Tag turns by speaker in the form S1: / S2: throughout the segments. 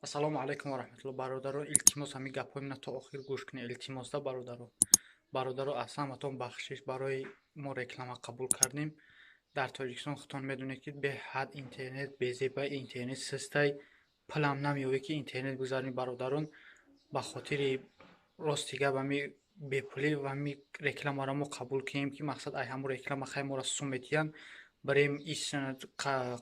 S1: Ассалому алайкум ва раҳматуллоҳ. Бародаро, илтимос, ҳамин гапҳои мана то охир гӯш кунед. Илтимос да, бародаро. Бародаро, аз ҳаматон бахшиш барои мо реклама қабул кардем. Дар Тоҷикистон худтон медонед, ки беҳад интернет безебай, интернет систай, пулам намеёбе, ки интернет гузаронӣ, бародарон. Ба хотири рости гап, ҳами бепулӣ ва ҳами рекламаро мо қабул кунем, ки мақсад ай ҳамун реклама хай моро сум метиҳанд. Барем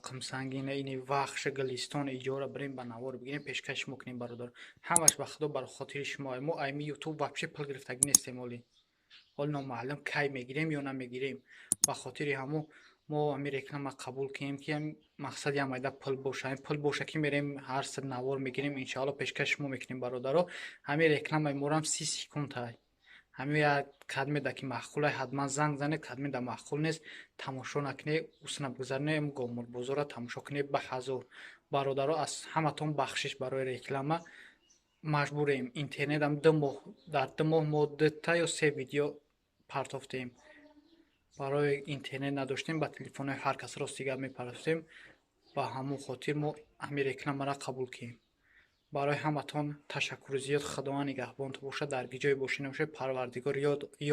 S1: қимсангина, ини Вахш, Гулистон иҷора барем, ба навор бигирем, пешкаш шумо кунем, бародар. Ҳамаш ба худо бар хотири шумо. Мо айми ютуб вообще пул гирифтагӣ нестем. Оли ҳол номаълум кай мегирем ё намегирем. Ба хотири ҳамо мо ҳами реклама қабул кунем, ки мақсад ям айда пул боша. Пул боша, ки мерем, ҳар сад навор мегирем, иншоалло, пешкаш шумо мекунем, бародаро. Ҳами рекламаи морам 30 секундтай. Ҳами як кадмеда ки маъқулай, ҳатман занг занед, кадмеда маъқул нест, тамошо накунед, усна бигзаронед, гомурбозорро тамошо кунед ба ҳазор. Бародаро, аз ҳаматон бахшиш барои реклама. Маҷбурем, интернетам 2 моҳ, дар 2 моҳ мо дута ё се видео партофтем. Барои интернет надоштем, ба телефонҳои ҳар кас рости гап мепартофтем. Ба ҳамон хотир мо ҳамин рекламаро қабул кунем. Барои ҳаматон ташаккури зиёд. Худованд нигаҳбонтон бошад. Дар ки ҷое бошед, набошед, Парвардигор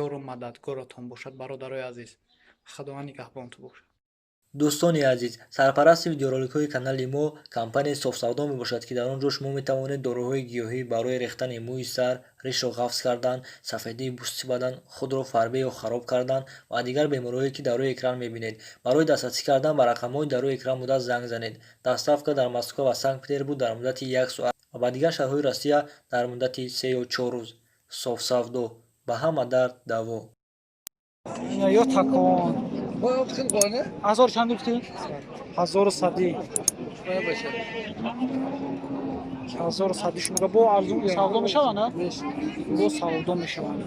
S1: ёру мададгоротон бошад, бародарои азиз. Худованд нигаҳбонтон бошад.
S2: Дӯстони азиз, сарпарасти видеороликҳои канали мо компанияи Софсавдо мебошад, ки дар он ҷо шумо метавонед доруҳои гиёҳӣ барои рехтани мӯи сар, ришро ғафз кардан, сафедии пӯсти бадан, худро фарбе ё хароб кардан ва дигар бемориҳое, ки дар рӯи экран мебинед. Барои дастрасӣ кардан ба рақамҳои дар рӯи экран буда занг занед. Доставка дар Москва ва Санкт Петербург дар муддати як соат ва ба дигар шаҳрҳои Россия дар муддати 3 ё 4 рӯз. Софсавдо ба ҳама дард даво.
S1: Ё такон ҳазор чанд гуфтӣ? Ҳазору садӣ, ҳазору садӣ шумога бо арзун савдо мешаванд, а? Бо савдо мешаванд.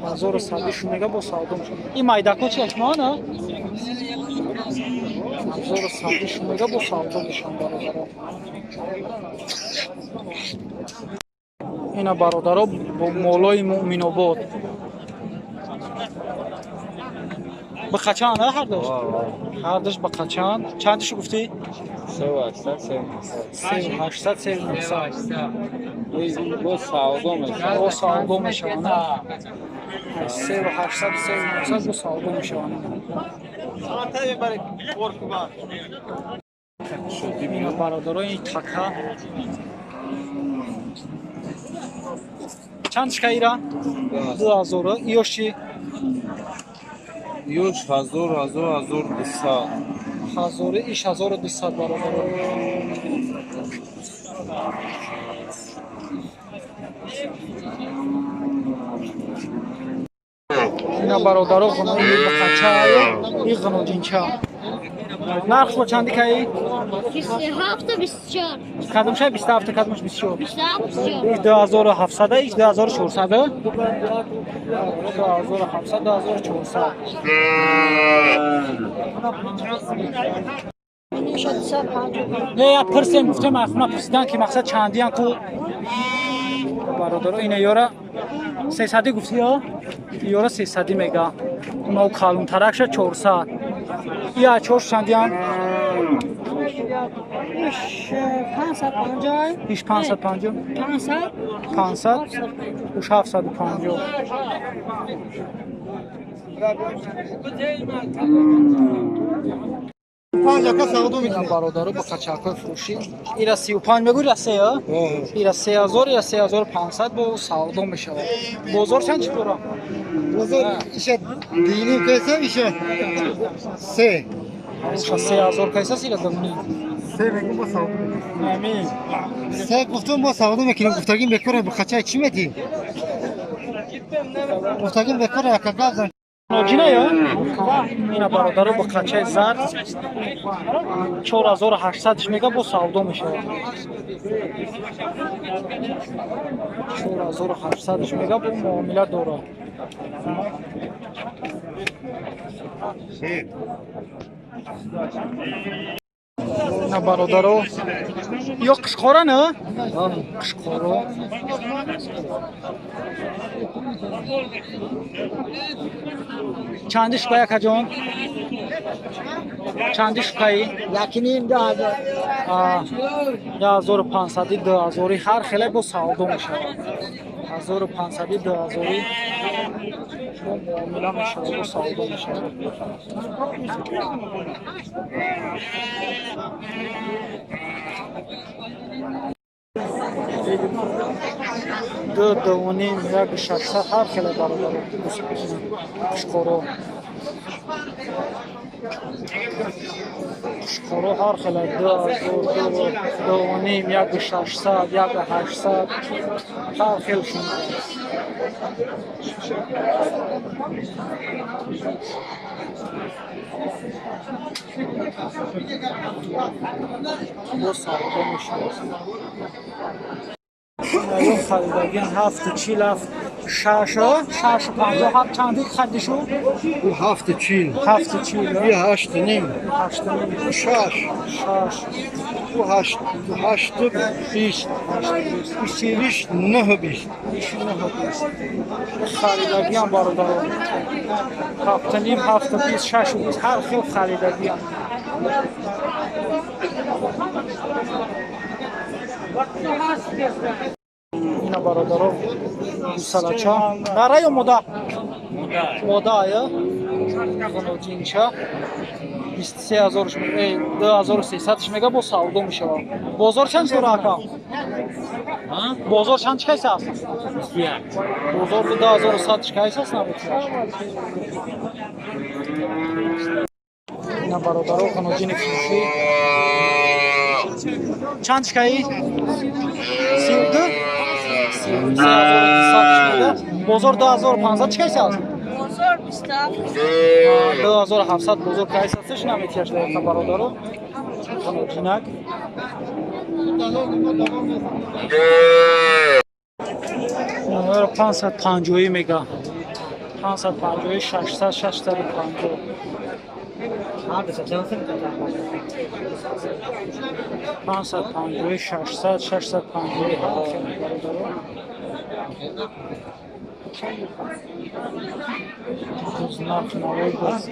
S1: Ҳазору садӣ шумега, бо савдо мешаванд. Ин майдако чи ашмоан, а? Ҳазору садӣ шумега, бо савдо мешаванд, бародаро. Ина, бародаро, бо молои Муъминобод бақачанд, а? Ҳардуш, ҳардуш бақачанд. Чандишу гуфтӣ? Сеу ҳаштсад, сеу нӯҳсад. Бо савдо мешаванд. Сеу ҳаштсад, сеу нӯҳсад, бо савдо мешаванд. Ина, бародаро, ин така чанд шка? Ира 2000. Иёш чи?
S3: Ёш ҳазор, ҳазор, 1200.
S1: Ҳазори иш 1200, бародаро. Ина, бародаро, ғунои бақачааю и ғуноҷинча. Нархш бо чанди каи?
S4: 27, 24.
S1: Кадомша 27, кадомаш 24?
S4: 27, 24.
S1: Иш 2700, иш 2400, 2700, 2400. Не, я пурсем, гуфтем, ахуна пурсидан, ки мақсад чандиян ку, бародаро. Ина ёра сесадӣ гуфти, ё ёра сесадӣ мега, унав калонтаракша 400. Я чорш чандиян?
S4: Иш 550.
S1: Иш 550.
S4: 500.
S1: 500, уш 750. Бародаро, ба қачакҳои фурӯшӣ ира 35 мегӯ, ира се, ира 3000, ира 3500, бо савдо мешавад. Бозор чанд чи дора?
S5: Бозор иша диним кайсам, иша се.
S1: Иша 3000 кайсас, ира дуним.
S5: Се мегӯм, бо савдо.
S1: Амин.
S5: Се гуфтум, бо савдо мекунем. Гуфтагим бекора, бихачай чӣ метӣ? Гуфтагим бекора, яка гап зан.
S1: Ноҷина ё? Ина, бародаро, бо қачаи зард 4800 мега, бо савдо мешавад. 4800 мега, бо муомила дорад. На, бародаро, ё қишқора, на? Қишқоро. Чандиш ба, якаҷон? Чанди шукаи?
S5: Якним 2000.
S1: 1500, 2000 ҳар хеле бо савдо мешавад. 1500, 2000 бо муомила мешавад, бо савдо мешавад. Ду, дувним, як шашсад ҳар хеле бародаро. Қушқоро. Қушқоро ҳар хеле 2000, дувним, як шашсад, як ҳаштсад ҳар хел шуд. Бо савдо мешавад. Харидагиан 7:40, 7, 6:50. Ҳар чанди хариди шу?
S5: 7:40.
S1: 7:40.
S5: 8:30.
S1: 8:30.
S5: 6.
S1: 6.
S5: 8. 8:20. 8 9:20.
S1: 9:20. Харидагиан бародарон. 7:30, 7:20, 6:20 ҳар хел харидагиан. Ина бародаро гусалача нара ё мода? Мода ая? Ғуноҷинча 23300 2300 мега бо савдо мешавад. Бозор чанд дора ака? Бозор чанд чикайс аст? Бозор 2100 чикайс аст набутияш. Ина бародаро ғуноҷини фурӯшӣ чанд чикаи? 32? 3200. Бозор 2500 чикайс аст?
S4: Бозор 27.
S1: 2700 бозор кайс аст? Наметияш дақиқа бародаро. Ғуноҷинак. Номер 550 мега. 550, 600, 650. 550, 600, 650 бародаро. Нарх навои боз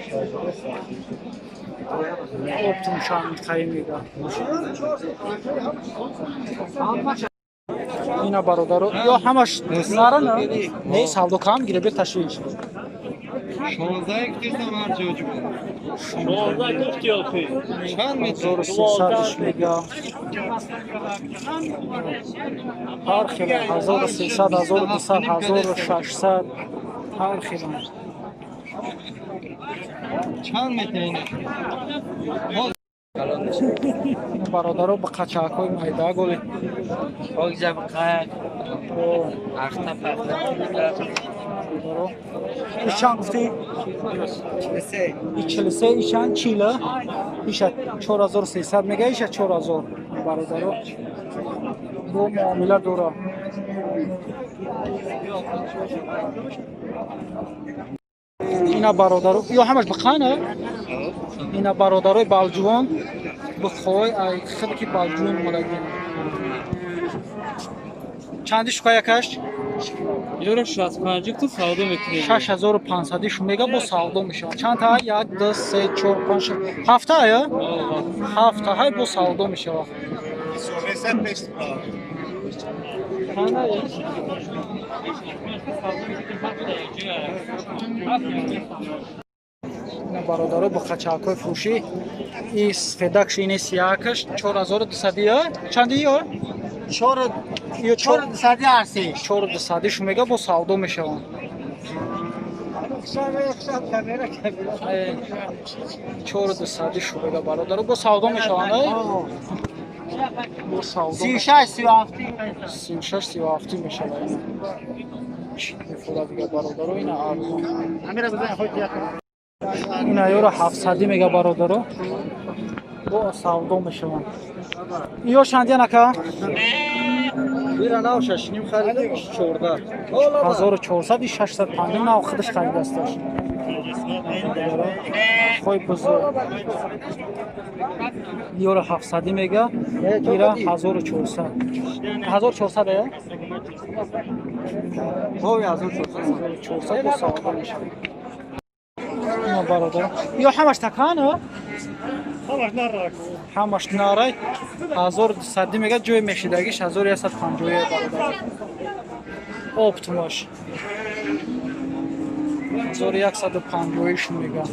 S1: оптом чанд мега. Ина бародаро, ё ҳамаш нара на? Не, савдо кам гире бир ташвиш.
S5: 16 гуфтам ҳар ҷо ҷуб.
S6: 16 гуфти охи.
S5: Чанд метр?
S1: 1300 мега. Ҳар хела 1300, 1200, 1600 ҳар хела.
S5: Чанд метр ин?
S1: Бародаро ба қачакҳои майда голи.
S6: Покиза бақак. Ахта пахта.
S1: Иш чанд гуфтӣ?
S5: 43.
S1: 43, ишан 40. Иша 4300 мега, иша 4000 бародаро. Бо муомила дора. Ина бародаро, ё ҳамаш бақана? Ина бародарои балҷувон бихой ай хеле ки балҷувон омадагӣ. Чанди шука якаш?
S6: Ёро 65 ту савдо мекунем.
S1: 6500 шу мега бо савдо мешавад. Чанд та? 1 2 3 4 5 6 7 та ё? 7 та ҳай бо савдо мешавад. Ина бародаро бо қачакҳои фурӯшӣ и сфедакш ини сиякаш 4200 ё? Чанди ё?
S5: 4200 арси.
S1: 4200 шу мега бо савдо мешаванд. 4200 шу мега бародаро бо савдо мешаванд. Бо савдо
S5: 36 37
S1: 36 37 мешавад. Мефурад дига бародаро ина арзон. Ина ёро 700 мега бародаро. Бо савдо мешаванд. Ё чандиян ака?
S5: Бира нав 6.5 харидем 14.
S1: 1400 650 нав худаш харидасташ. Хой бузург. Ёро 700 мега, ира 1400. 1400 э?
S5: Хой 1400.
S1: 1400 бо савдо мешавад. Ина бародар. Ё ҳамаш такан? Ҳамаш нарай 1200 мега, ҷои мешидагиш 1150 бародар. Оптимаш 1150 мега.